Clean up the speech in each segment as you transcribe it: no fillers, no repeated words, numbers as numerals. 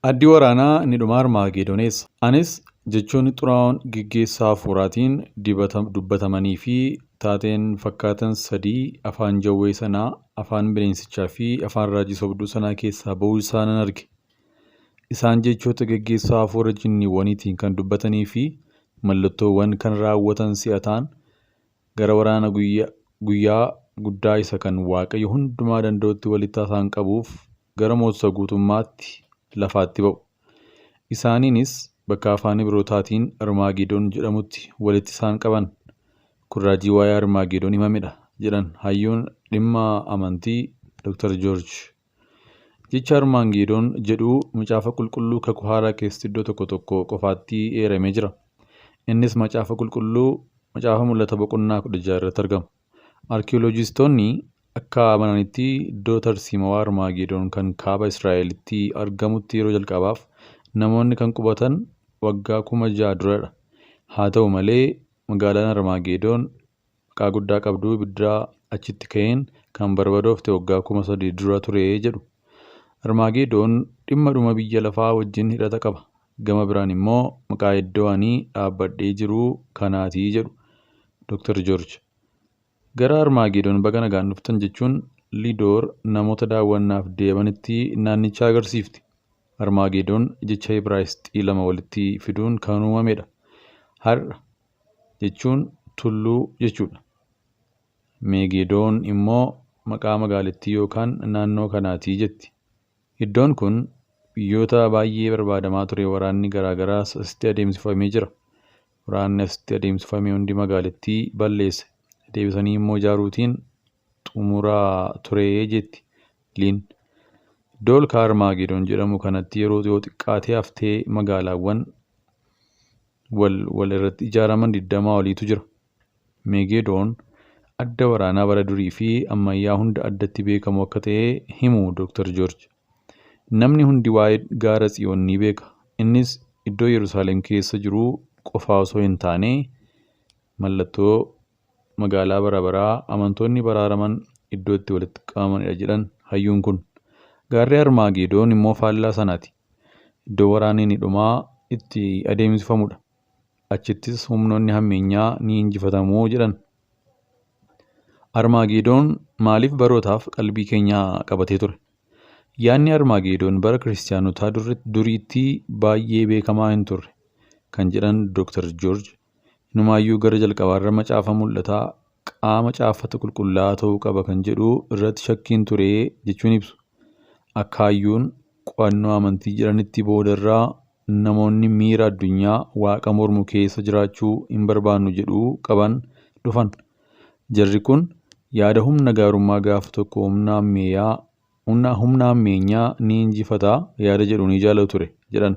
Addi waraanaa inni dhumaa Armaageedoon eessa? Anis jechoonni xuraa'oon geggeessaa hafuuraatiin dubbatamanii fi taateen fakkaatan sadii afaan jawwee sanaa, afaan bineensichaa fi afaan raajii sobduu sanaa keessaa ba'uu isaa nan arge. Isaan jechoota geggeessaa hafuura jinniiwwaniitiin kan dubbatanii fi mallattoowwan kan raawwatan si'a ta'an, gara waraana guyyaa guddaa isa kan Waaqayyo hundumaa danda'utti walitti isaan qabuuf gara mootota guutummaatti lafaatti ba'u. Isaaniinis bakka afaan Ibrootaatiin Armaagedoon jedhamutti walitti isaan qaban. Kun raajii waa'ee Armaagedoon himamedha jedhan hayyuun dhimma amantii Dr. Joorj. Jecha Armaagedoon jedhu Macaafa Qulqulluu Kakuu Haaraa keessatti iddoo tokko tokko qofaatti eeramee jira. Innis Macaafa Qulqulluu Macaafa Mul'ata boqonnaa 16 irratti argama. Arkiyooloojistoonni akka amananitti iddoo tarsiimawaa Armaagedoon kan kaaba Israa'elitti argamutti yeroo jalqabaaf namoonni kan qubatan waggaa 6,000 duradha. Haa ta'u malee, magaalaan Armaagedoon maqaa guddaa qabdu ibidda achitti ka'een kan barbadoofte waggaa 3,000 dura ture jedhu. Armaagedoon dhimma dhuma biyya lafaa wajjin hidhata qaba. Gama biraan immoo maqaa iddoo ani dhaabbadhee jiru kanaati jedhu Dr. Joorj. Gara Armaagedoon baga nagaan dhuftan jechuun Liidoor namoota daawwannaaf deemanitti naannicha agarsiifti. Armaagedoon jecha Ibraayisxii lama walitti fiduun kan uumamedha. Har'a jechuun tulluu jechuudha. Meegedoon immoo maqaa magaalittii yookaan naannoo kanaati jetti. Iddoon kun biyyoota baay'ee barbaadamaa ture, waraanni garaagaraas asitti adeemsifamee jira. Waraanni asitti adeemsifame hundi magaalittii balleesse. Deebisanii immoo ijaaruutiin xumuraa ture jetti Liin. Iddoo olka'aa Armaagedoon jedhamu kanatti yeroo yoo xiqqaatee haftee magaalaawwan wal wal irratti ijaaraman 20 oliitu jira. Meegedoon adda waraanaa bara durii fi ammayyaa hunda addatti beekamu akka ta'e himu Dr. Joorj. Namni hundi waa'ee gaara Tsiyoon ni beeka. Innis iddoo Yerusaalem keessa jiru qofaa osoo hin taane, mallattoo magaalaa bara baraa amantoonni baraaraman iddoo itti walitti qabamanidha jedhan hayyuun kun. Gaarri Armaagedoon immoo faallaa sanaati. Iddoo waraanni inni dhumaa itti adeemsifamudha. Achittis humnoonni hammeenyaa ni injifatamu jedhan. Armaagedoon maaliif barootaaf qalbii keenya qabatee ture? Yaadni Armaagedoon bara Kiristiyaanotaa duriitti baay'ee beekamaa hin turre kan jedhan Dr. Joorj, inumaayyuu gara jalqabaarra Macaafa Mul'ataa qaama caaffata qulqullaa'aa ta'uu qaba kan jedhu irratti shakkiin ture jechuun ibsu. Akka hayyuun qo'annoo amantii jedhanitti, boodarraa namoonni miira addunyaa Waaqa mormu keessa jiraachuu hin barbaannu jedhu qaban dhufan. Jarri kun yaada humna gaarummaa gaafa tokko humna hammeenyaa ni injifata yaada jedhu ni jaalatu ture jedhan.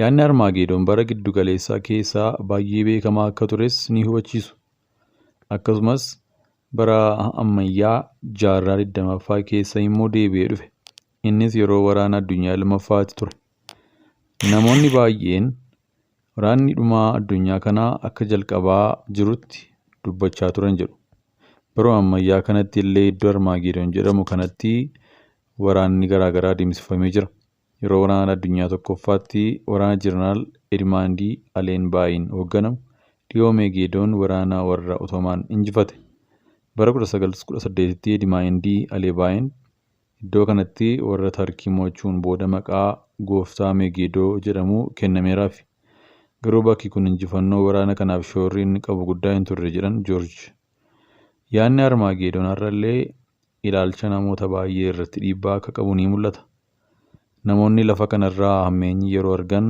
Yaadni Armaagedoon bara giddu galeessaa keessaa baay'ee beekamaa akka tures ni hubachiisu. Akkasumas bara ammayyaa jaarraa 20ffaa keessa immoo deebi'ee dhufe. Innis yeroo waraana addunyaa lammaffaatti ture. Namoonni baay'een waraanni dhumaa addunyaa kanaa akka jalqabaa jirutti dubbachaa turan jedhu. Baruma ammayyaa kanatti illee iddoo Armaagedoon jedhamu kanatti waraanni garaagaraa adeemsifamee jira. Yeroo waraana addunyaa tokkoffaatti waraana Jeneraal Edmaandii Aleenbaayiin hoogganamu dhiyoo Meegedoon waraana warra Otomaan injifate. Bara 1918tti Edmaandii Aleebaayin iddoo kanatti warra Tarkii mo'achuun booda maqaa Gooftaa Meegedoo jedhamu kennameeraaf. Garuu bakki kun injifannoo waraana kanaaf shoorri inni qabu guddaa hin turre jedhan Joorj. Yaadni Armaagedoon har'allee ilaalcha namoota baay'ee irratti dhiibbaa akka qabu ni mul'ata. Namoonni lafa kanarraa hammeenyi yeroo argan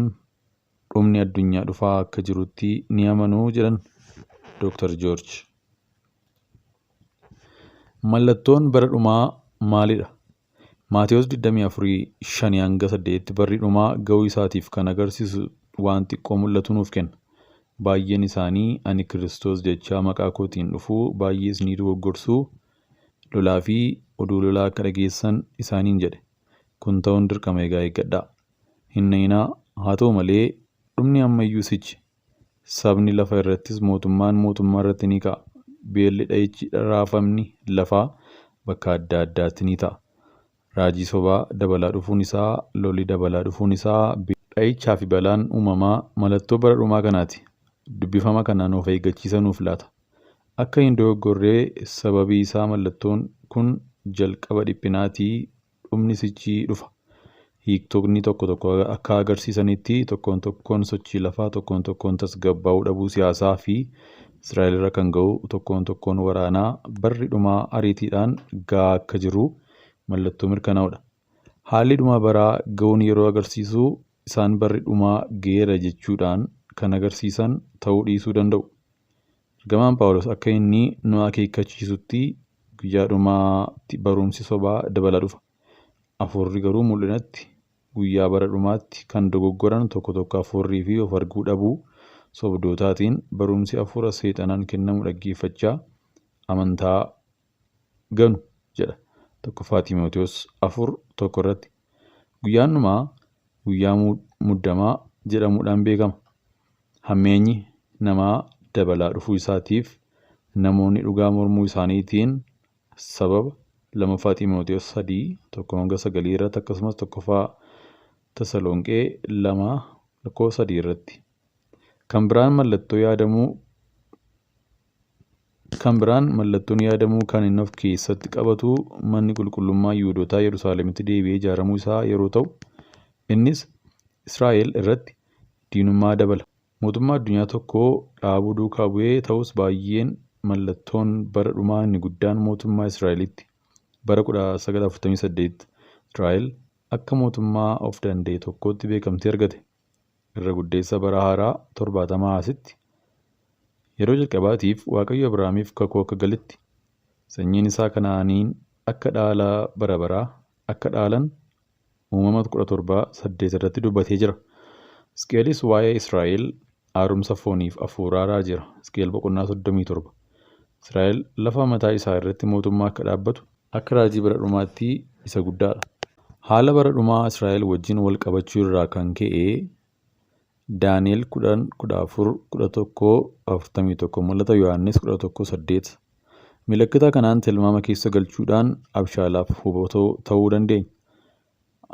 dhumni addunyaa dhufaa akka jirutti ni amanu jedhan Dr. Joorj. Mallattoon bara dhumaa maalidha? Maatewos 24:5-8 barri dhumaa ga'uu isaatiif kan agarsiisu waan xiqqoo mul'atu nuuf kenna. Baay'een isaanii ani Kiristoos jechaa maqaa kootiin dhufuu, baay'ees ni dogoggorsuu, lolaa fi oduu lolaa akka dhageessan isaaniin jedhe. Kun ta'uun dirqama, egaa eeggadhaa. Hin na'inaa, haa ta'u malee dhumni ammayyuu sichi. Sabni lafa irrattis mootummaan mootummaa irratti ni ka'a. Beelli, dha'ichi, raafamni lafaa bakka adda addaatti ni ta'a. Raajii sobaa dabalaa dhufuun isaa, lolli dabalaa dhufuun isaa, dha'ichaa fi balaan uumamaa mallattoo bara dhumaa kanaati. Dubbifama kanaan of eeggachiisa nuuf laata. Akka hin dogoggorree sababii isaa mallattoon kun jalqaba dhiphinaatii dhumni sichii dhufa. Hiiktonni tokko tokko akka agarsiisanitti tokkoon tokkoon sochii lafaa, tokkoon tokkoon tasgabbaa'uu dhabuu siyaasaa fi Israa'el irra kan ga'u tokkoon tokkoon waraanaa barri dhumaa ariitiidhaan ga'aa akka jiru mallattoo mirkanaa'udha. Haalli dhuma baraa ga'uun yeroo agarsiisu isaan barri dhumaa ga'eera jechuudhaan kan agarsiisan ta'uu dhiisuu danda'u. Ergamaan Phaawulos akka inni nu akeekkachiisutti guyyaa dhumaatti barumsi sobaa dabalaa dhufa. Hafuurri garuu mul'inatti guyyaa bara dhumaatti kan dogoggoran tokko tokko hafuurrii fi of arguu dhabuu sobdootaatiin barumsi hafuura seexanaan kennamu dhaggeeffachaa amantaa ganu jedha. 1ffaa Xiimotewos 4:1 irratti. Guyyaan dhumaa guyyaa muddamaa jedhamuudhaan beekama. Hammeenyi namaa dabalaa dhufuu isaatiif namoonni dhugaa mormuu isaaniitiin sababa 2ffaa Xiimotewos 3:1-9 irratti akkasumas 1ffaa Tasalonqee 2:3 irratti. Kan biraan mallattoo yaadamuu kan biraan mallattoon yaadamuu kan inni of keessatti qabatu manni qulqullummaa Yihuudootaa Yerusaalemitti deebi'ee ijaaramuu isaa yeroo ta'u, innis Israa'el irratti diinummaa dabala. Mootummaa addunyaa tokkoo dhaabuu duukaa bu'ee ta'us baay'een mallattoon bara dhumaa inni guddaan mootummaa Israa'elitti. Bara 1948 Israa'el akka mootummaa of danda'e tokkootti beekamtii argate. Irra guddeessa bara haaraa 70 asitti yeroo jalqabaatiif Waaqayyo Abrahaamiif kakuu akka galetti sanyiin isaa Kana'aaniin akka dhaala bara baraa akka dhaalan uumama 17:8 irratti dubbatee jira. Hisqi'eelis waa'ee Israa'el haaromsa fooniif hafuuraa raajeera. Hisqi'eel boqonnaa 37. Israa'el lafa mataa isaa irratti mootummaa akka dhaabbatu akka raajii bara dhumaatti isa guddaadha. Haala bara dhumaa Israa'el wajjin wal qabachuu irraa kan ka'e Daani'el 10, 14, 11, 41, Mul'ata Yohaannis 11, 8. Milikkita kanaan tilmaama keessa galchuudhaan abshaalaaf hubatoo ta'uu dandeenya.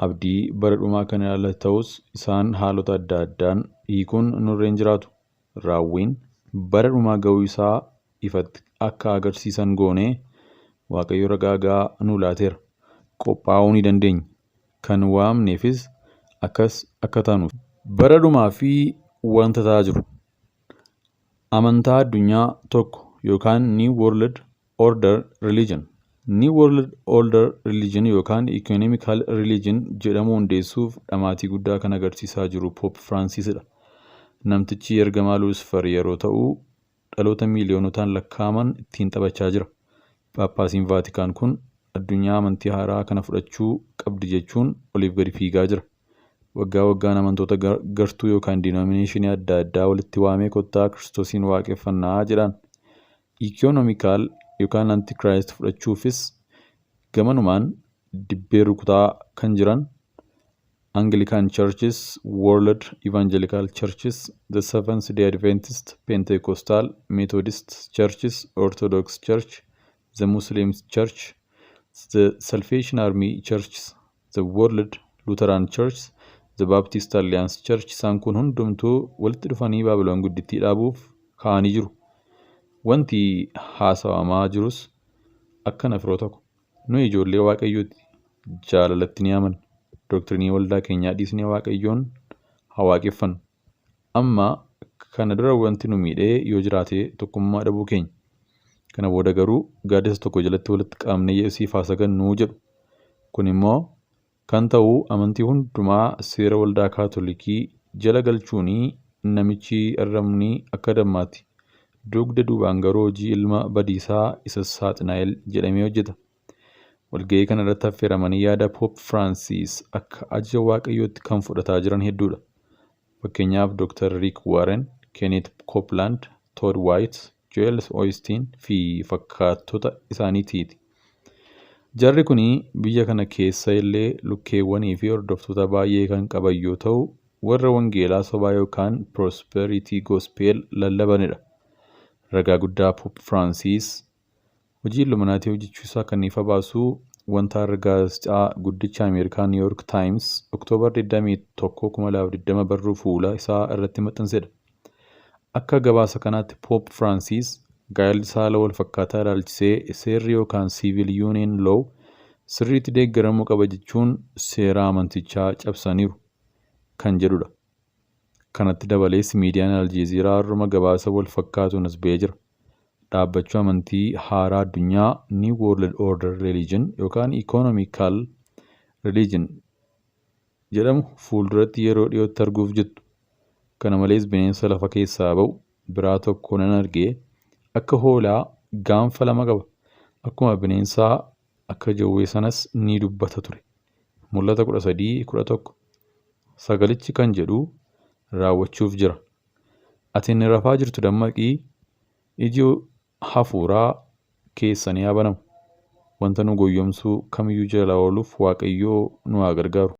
Abdii bara dhumaa kan ilaallatu ta'us isaan haalota adda addaan hiikuun nurra hin jiraatu. Raawwiin bara dhumaa ga'uu isaa ifatti akka agarsiisan goonee Waaqayyo ragaa ga'aa nuu laateera. Qophaa'uu ni dandeenya. Kan waamneefis akkas akka taanuuf. Bara dhumaa fi wanta ta'aa jiru. Amantaa addunyaa tokko yookaan New World Order Religion. New World Order Religion yookaan Economical Religion jedhamu hundeessuuf dhamaatii guddaa kan agarsiisaa jiru Pope Fransiisidha. Namtichi ergamaa Luusfer yeroo ta'u dhaloota miiliyoonotaan lakkaa'aman ittiin taphachaa jira. Phaaphaasiin Vaatikaan kun addunyaa amantii haaraa kana fudhachuu qabdi jechuun oliif gadi fiigaa jira. Waggaa waggaan amantoota gartuu yookaan denominationii adda addaa walitti waamee kottaa Kiristoosiin waaqeffannaa jedhaan. Economical yookaan Antichrist fudhachuufis gamanumaan dibbee rukutaa kan jiran Anglican Churches, World Evangelical Churches, The Seventh Day Adventist, Pentecostal, Methodist Churches, Orthodox Church, The Muslim Church, The Salvation Army Churches, The World Lutheran Church, The Baptist Alliance Church isaan kun hundumtuu walitti dhufanii Baabilon guddittii dhaabuuf ka'anii jiru. Wanti haasawamaa jirus akkana firoota ko. Nuyi ijoollee Waaqayyooti. Jaalalatti ni amanna. Dooktirinii waldaa keenyaa dhiisnee Waaqayyoon haa waaqeffannu. Amma kana dura wanti nu miidhee yoo jiraate tokkummaa dhabuu keenya. Kana booda garuu gaaddisa tokko jalatti walitti qabamnee Yesuusiif haa sagannuu jedhu. Kun immoo kan ta'u amantii hundumaa seera waldaa Kaatolikii jala galchuuni namichi arrabni akka dammaati. Dugda duubaan garuu hojii ilma badiisaa isa Saaxinaa'el jedhamee hojjeta. Walga'ii kana irratti affeeramanii yaada Pope Francis akka ajaja Waaqayyootti kan fudhataa jiran hedduudha. Fakkeenyaaf Dr. Rick Warren, Kenneth Copeland, Todd White, Joel Osteen fi fakkaattota isaaniitiiti. Jarri kun biyya kana keessa illee lukkeewwanii fi hordoftoota baay'ee kan qaban yoo ta'u, warra wangeelaa sobaa yookaan Prosperity Gospel lallabanidha. Ragaa guddaa Pope Francis hojii Illuminaatii hojjechuu isaa kan ifa baasu wanta har'a gaazexaa guddicha Ameerikaa New York Times Oktoobar 21, 2020 barruu fuula isaa irratti maxxansedha. Akka gabaasa kanaatti Pope Francis gaa'elli saala wal fakkaataa ilaalchisee seerri yookaan Civil Union Law sirriitti deeggaramuu qaba jechuun seera amantichaa cabsaniiru kan jedhudha. Kanatti dabalees miidiyaan Aljeeziiraa har'uma gabaasa wal fakkaatuun as ba'ee jira. Dhaabbachuu amantii haaraa addunyaa, New World Order Religion yookaan Economical Religion jedhamu, fuulduratti yeroo dhiyootti arguuf jettu. Kana malees bineensa lafa keessaa ba'u biraa tokko nan argee, akka hoolaa gaanfa lama qaba. Akkuma bineensaa akka jawwee sanas ni dubbata ture. Mul'ata 13:11. Sagalichi kan jedhu raawwachuuf jira. Ati inni rafaa jirtu dammaqii, iji hafuuraa keessanii haa banamu. Wanta nu goyyomsuu kamiyyuu jalaa ooluuf Waaqayyoo nu haa gargaaru.